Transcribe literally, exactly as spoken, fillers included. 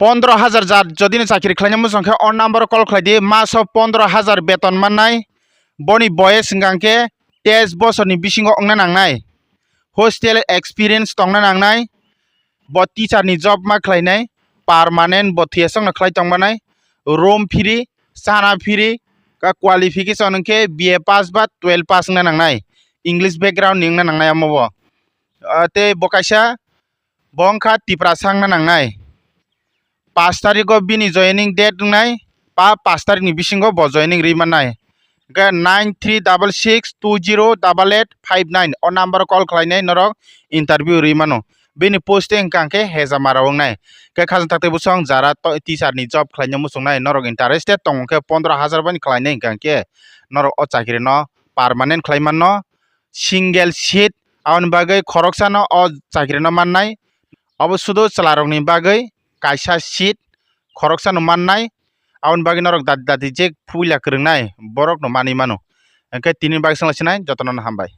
Pondro hajar jat jodi no chakri khlaina muchung khe o number o call khlai di, maso pondro hajar beton mannai. Boni boyes hwnkha khe teis bosorni bisingo wngna nangnai. Hostel experience tongna nangnai. Bo teacher ni job ma khlainai, permanent bo thwiyasokno khlai tongmanai. Room free, chana free, ka qualification hwnkhe B A pass ba twelve pass wngna nangnai. English background ni wngna nangnai omo bo. Ah, tei bo kaisa, bo wngkha Tiprasa wngna nangnai. Pash tarikgo bini joining date wngnai, pa pash tarikni bisingo bo joining rwi mannai. Hwnkhe nine three double six two zero double eight five nine o number o call khlainai norok interview rwi mano. Bini posting hwnkha khe Hejamara wngnai. Hwnkhe khajang thak tei bwsong jara to-, teacher ni job khlaina muchungnai norok interested tong khe pondro hajar bai khlainai hwnkha khe norok o chakri no permanent khlai manno. Single seat, aboni bagwi khoroksano o chakri no mannai. Obo sudu chwlarokni bagwi kaisa seat khoroksano mannai. Aboni bagwi norok dati dati je puila kwrwngnai borokno manwi mano. Hwnkhe tini bagwi swnglasinai jotono hambai.